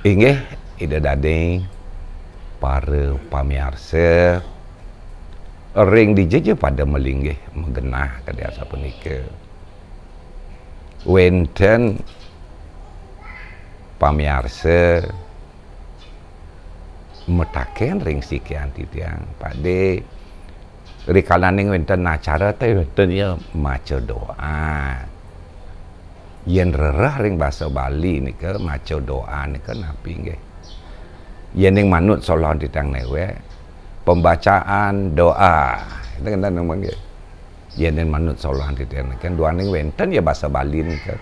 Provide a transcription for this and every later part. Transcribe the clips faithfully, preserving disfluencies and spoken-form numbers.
Inggih, Ida Dane, para pamiarsa, ring dija ja pada malinggih magenah kadi asapunika. Wenten pamiarsa mataken ring sikian titiang, Pakde, rikalaning wenten acara té wenten ya maca doa. Yén rereh ring basa Bali nika, maca doa nika napi nggih? Yéning manut solohan titiang néwék, pembacaan doa. Enten, enten, nggih. Yéning manut solohan titiang nika, duaning wenten ya basa Bali nika,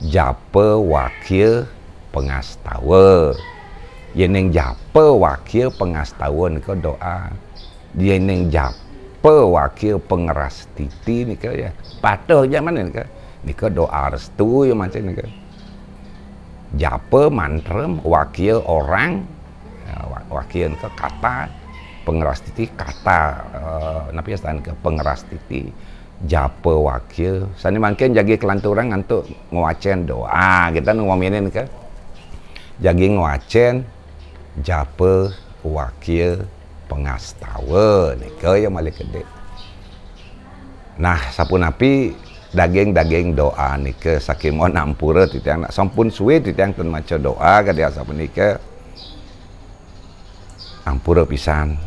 japa wakya pangastawa. Yéning japa wakya pangastawa nika doa. Yéning japa wakya pangrastiti nika ya, patuh jaman nika. Nika doa restu ya maca nika. Japa mantra wakya orang, ya, wa-, wakya nika kata, pangrastiti kata, eh, napi ya, stan ke pangrastiti, japa wakya. Sane mangkin jagi kalanturang antuk ngwacén doa, kita nu ngominin ke. Jagi ngwacén japa wakya pangastawa nika ya malih kedé. Nah, sapunapi daging-daging doa nika, saking mon ampura titiang nak sampun suwe titiang ten maca doa kadi asapunika. Ampura pisan,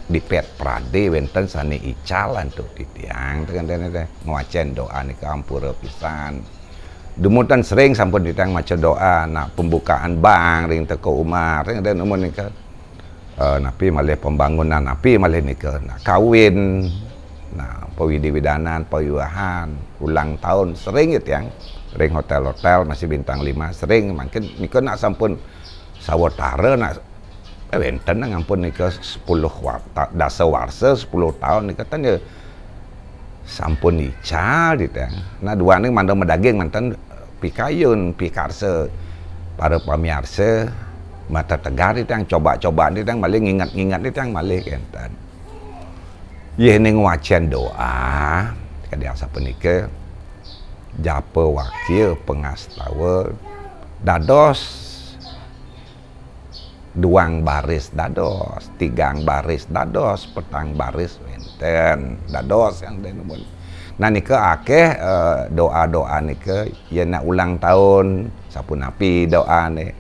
dipet prade wenten sane ical antuk titiang, teken dene teh ngwacen doa nika ampura pisan. Dumutan sering sampun titiang maca doa, nak pembukaan bank ring teko umah, teken dene umur nika. Eh, napi malih pembangunan, napi malih nika, nak kawin, nak pawidi-widanan, pawiwahan, ulang tahun, sering ya tiang. Ring hotel-hotel masih bintang lima, sering mangkin nika nak sampun sawatara nak, eh, wenten nak ngampun nika sepuluh warta, dasa warsa, sepuluh tahun nika ten ya sampun ical titiang. Nah, duaning mangda madaging manten pikayun, pikarsa para pamiarsa, mata tegar titiang, coba-coba titiang malih, nginget-nginget titiang malih kenten. Yening wacen doa, kadi asapunika, japa wakya pangastawa, dados duang baris dados, tigang baris dados, petang baris wenten dados yang denumun. Nah, nika akeh, eh, doa-doa nika, yen nak ulang tahun, sapunapi doane,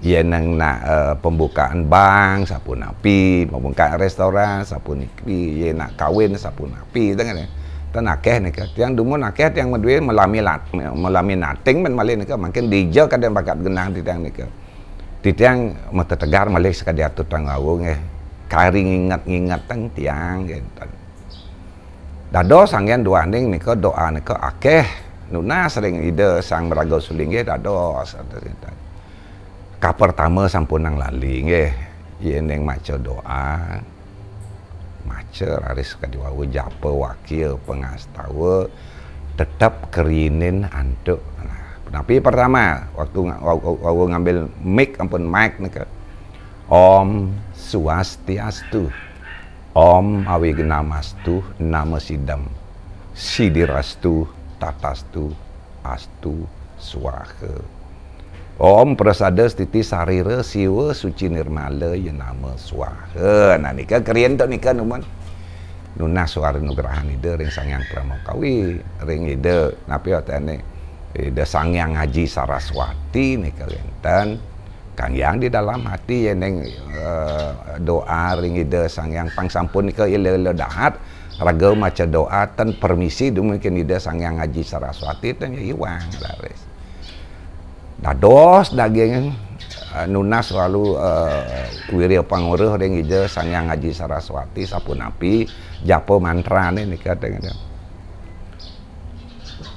yen nak, eh, pembukaan bank, sapunapi, pembukaan restoran, sapunapi, yen nak kawin, sapunapi, tengene. Ten akeh nika. Tiang dumun akeh, tiang madue melami lat-, melami nating men malih nika, mangkin dija kadang bakat genah titiang nika. Titiang mata tegar malih sakadi atur tang wau nggih. Kari nginget-nginget teng tiang nggih. Dados anggen duaning nika doa nika akeh nunas ring Ida Sang Maraga Sulinggih dados. Kapertama sampunang lali nggih. Yening maca doa, maca raris kadi wau japa wakya pangastawa tetep kerinin antuk. Nah, napi pertama, waktu nga-, wau, wau, wau ngambil mic ampun mic nika. Om Swastiastu. Om Awignamastu Namasidam. Sidirastu Tatastu Astu Swaha. Om Prasada Stiti Sarira Siwa Suci Nirmala Yenama Swaha. Nah, nika kerien tu nika numun. Nunas suara nugrahan Ida ring Sang Hyang Parama Kawi, ring Ida, napi watene? Ida Sang Hyang Aji Saraswati nika wenten. Kang Hyang di dalam hati yening, eh, doa ring Ida Sang Hyang pang sampun nika ila-ila dahat, raga maca doa ten permisi dumun ken Ida Sang Hyang Aji Saraswati ten ya iwang raris. Dados daging, eh, nunas lalu, eh, wirya panguruh ring Ida Sang Hyang Aji Saraswati sapunapi japa mantrane nika teng.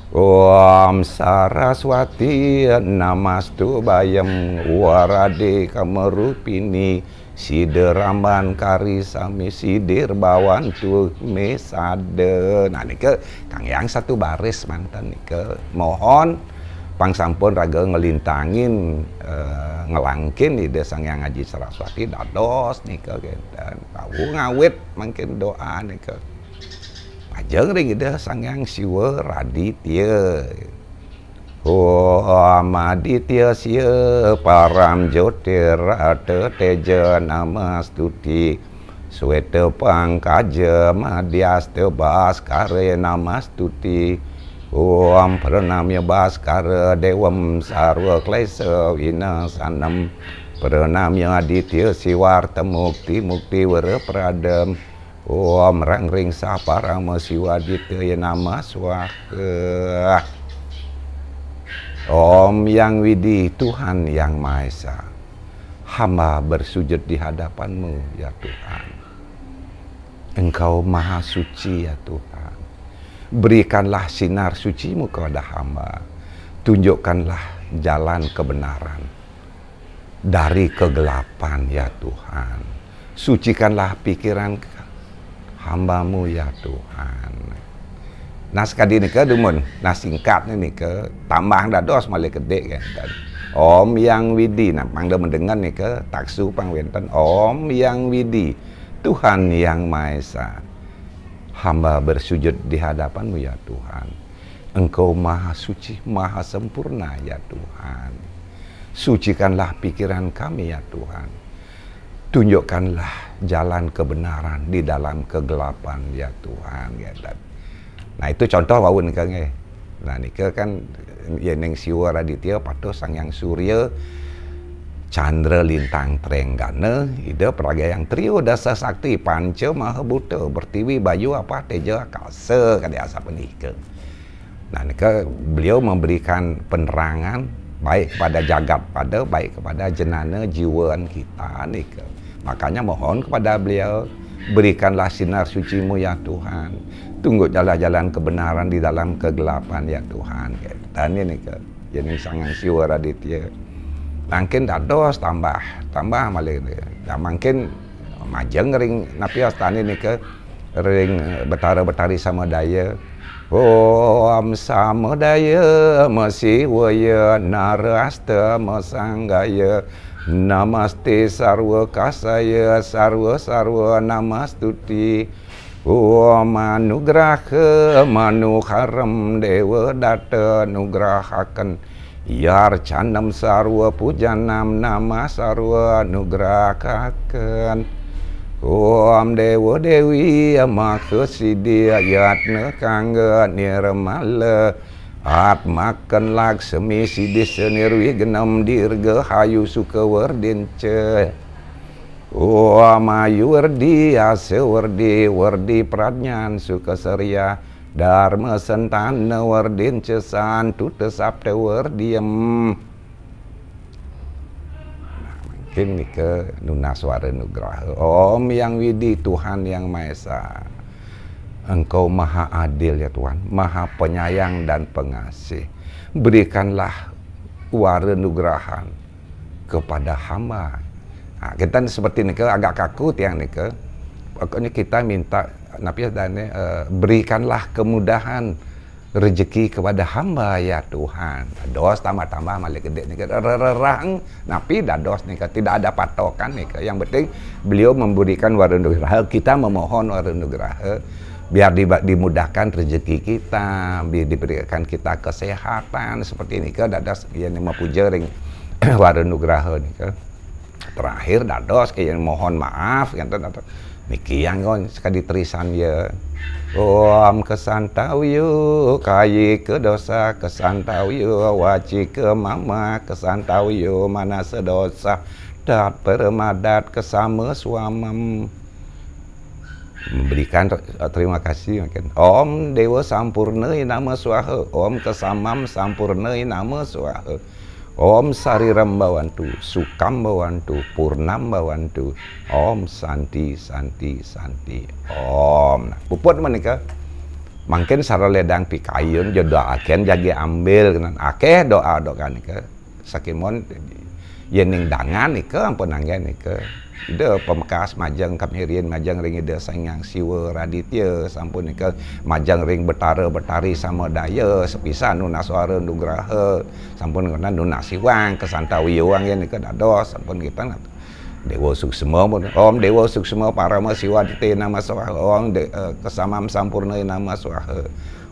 Om Saraswati namastu bayam warade kamarupini sida ramban kari sami sidir bawantu mesada. Nah, nika Kang Hyang satu baris manten nika. Mohon pang sampun raga ngelintangin, eh, ngelangkin Ida Sang Hyang Aji Saraswati dados nika kenten. Wau ngawit mangkin doa nika. Majeng ring Ida Sang Hyang Siwa Raditya. Om Aditya Sia Param Jyotir Rata Teja Namastuti. Sweta Pangkaja Madhyasta Bhaskare Namastuti. Om Pranamya Bhaskara Devam Sarva Klesa Vinasanam. Pranamya Aditya Sivartha Mukti Mukti Vara Pradam. Om Rang Ring Sa Parama Siva Aditya Nama Swaha. Om Yang Widi, Tuhan Yang Maha Esa. Hamba bersujud di hadapan-Mu, ya Tuhan. Engkau Maha Suci, ya Tuhan. Berikanlah sinar suci-Mu kepada hamba. Tunjukkanlah jalan kebenaran dari kegelapan, ya Tuhan. Sucikanlah pikiran hamba-Mu, ya Tuhan. Nah, sekadi nika dumun. Nah, singkat ni nika, tambah dados malih kedik kan. Om Yang Widi, nah, pang da mendengar nika, taksu pang wenten. Om Yang Widi, Tuhan Yang Maha Esa. Hamba bersujud di hadapan-Mu, ya Tuhan. Engkau Maha Suci, Maha Sempurna, ya Tuhan. Sucikanlah pikiran kami, ya Tuhan. Tunjukkanlah jalan kebenaran di dalam kegelapan, ya Tuhan, ya. Nah, itu contoh wau nika nggih. Nah, nika kan, ya, ning Siwa Raditya patuh Sang Hyang Surya, Chandra, Lintang, Trenggana, Ida Pragai Hyang Trio Dasa Sakti Panca Maha Buta, Pertiwi, Bayu, Apa, Teja, Akasa, kadi asapunika. Nah, nika beliau memberikan penerangan baik kepada jagat pada, baik kepada jenana jiwaan kita nika. Makanya mohon kepada beliau, berikanlah sinar suci-Mu, ya Tuhan. Tunjuk jalan-jalan kebenaran di dalam kegelapan, ya Tuhan. Dan ini nika, ya, ning Sang Hyang Siwa Raditya. Mangkin dados tambah, tambah malih. Ya, mangkin majeng ring napi astane nika, ring Betara Betari Samadaya. Om Samadaya Masiwaya Narasta Masanggaya Namaste Sarwa Kasaya Sarwa Sarwa Namastuti. Om Anugraha Manuharam Dewa Datta Nugrahakan Yarcanam Sarwa Pujanam Nama Sarwa Nugrahakan. Om Dewa Dewi Maka Sidi Yatna Kangga Nirmala Atmakan Laksmi Sidisa Nirwignam Dirga Hayu Suka Wardinca. Om Ayu Wardi Asa Wardi Wardi Pradnyan Suka Sariya Dharma Santana Wardinca Santuta Sapta Wardiyam. Nah, mangkin nika nunas wara nugraha. Om Yang Widi, Tuhan Yang Maha Esa. Engkau Maha Adil, ya Tuhan, Maha Penyayang dan Pengasih. Berikanlah wara nugrahan kepada hamba. Nah, kita ni seperti nika agak kaku tiang nika. Pokoknya kita minta, napi dane, eh, berikanlah kemudahan rezeki kepada hamba, ya Tuhan. Dados tambah-tambah malih kedik nika, rererang, napi dados nika, tidak ada patokan nika. Yang penting beliau memberikan wara nugraha, kita memohon wara nugraha, biar di-, dimudahkan rezeki kita, biar diberikan kita kesehatan seperti nika, dados ya ni mapuja ring wara nugraha nika. Terakhir dados kaya mohon maaf, ngenten, niki yang kon sekadi trisan ya. Om Kesantawyo Kayika Dosa, Kesantawyo Wacika Mama, Kesantawyo Manasa Dosa, Dat Permadat Kesama Swamam. Memberikan ter-, terima kasih mungkin. Om Dewa Sampurna Nama Swaha, Om Kesamam Sampurna Nama Swaha. Om Sariram Bawantu, Sukam Bawantu, Purnam Bawantu. Om Santi, Santi, Santi. Om. Nah, puput menika. Mangkin sara ledang pikayun, jodoh aken jagi ambil, kenan. Akeh doa-doa nika. Sakimun, yening dangan nika, ampun anggen nika. Ida pamekas majeng kamirin, majeng ring Ida Sang Hyang Siwa Raditya, sampun nika majeng ring Betara Betari Samadaya, sepisan nunas wara nugraha, sampun kena nunas iwang, kesantawiyuang ya nika dados, sampun kita Dewa Suksma pun. Om Dewa Suksma Parama Siwa Aditya Nama Swaha, Om De-, eh, Kesamam Sampurna Nama Swaha.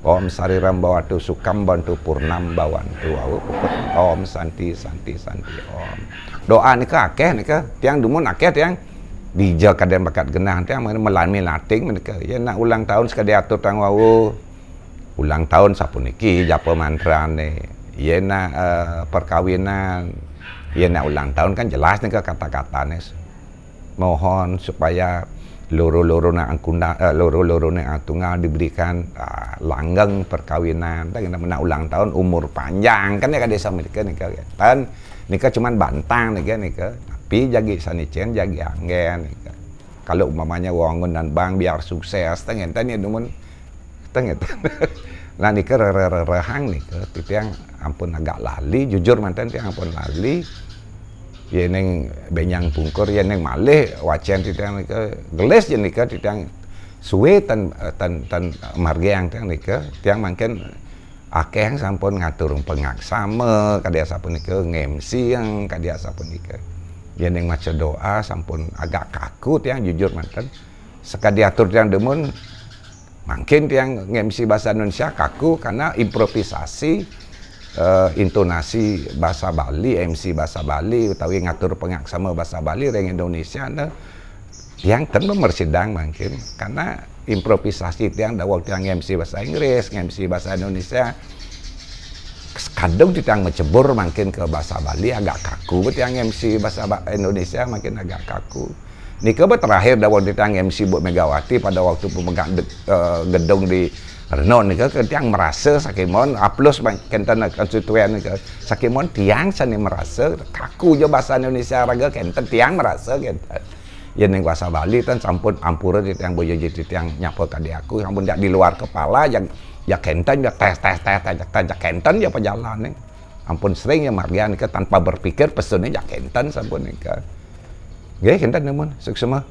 Om Sariram Bhawantu Sukham Bhawantu Purnam Bhawantu. Wau puput Om Santi Santi Santi Om. Doa nika akeh nika. Tiang dumun akeh tiang dija kadén bakat genah tiang melami lating menika. Ya nak ulang tahun sekadi atur tang wau. Ulang tahun sapuniki japa mantrane. Ya nak eh, perkawinan. Ya nak ulang tahun kan jelas nika kata-katane. Mohon supaya loro-loro nak angkunda, eh, loro-loro nak tunggal diberikan ah, langgeng perkawinan. Tang nak ulang tahun umur panjang kan ya kadé sami nika nika. Tan nika cuman bantang nika nika. Tapi jagi sanicen jagi anggen nika. Kalau umpamanya wangun dan bang biar sukses tang enten ya dumun tang enten. Nah nika rerehang nika titiang ampun agak lali jujur manten tiang ampun lali. Ya ning benyang pungkur ya ning malih wacen titiang nika gelis ya nika titiang suwe tan tan tan margiang tiang nika tiang mangkin akeh sampun ngatur pengaksama kadi sapunika ngemsi yang kadi sapunika. Ya ning maca doa sampun agak kaku tiang jujur manten. Sekadi atur tiang demun mangkin tiang ngemsi bahasa Indonesia kaku karena improvisasi eh, intonasi bahasa Bali, M C bahasa Bali utawi ngatur pengaksama bahasa Bali ring Indonesia ne tiang ten memersidang mangkin karena improvisasi tiang daweg tiang M C bahasa Inggris, M C bahasa Indonesia kadung tiang macebur mangkin ke bahasa Bali agak kaku tiang M C bahasa Indonesia mangkin agak kaku. Nika ba terakhir daweg tiang M C Bu Megawati pada waktu pemegak uh, gedung di Renon nika ke tiang merasa sakimon aplus kenten konstituen nika sakimon tiang sani merasa kaku jo bahasa Indonesia raga kenten tiang merasa kenten. Ya ning bahasa Bali tan sampun ampura di tiang boyo jadi tiang nyapa kadi aku sampun jak di luar kepala jak jak kenten jak tes tes tes tes jak tes jak kenten ya pejalan ning. Ampun sering ya margian nika tanpa berpikir pesunnya jak kenten sampun nika. Nggih kenten nemun suksma.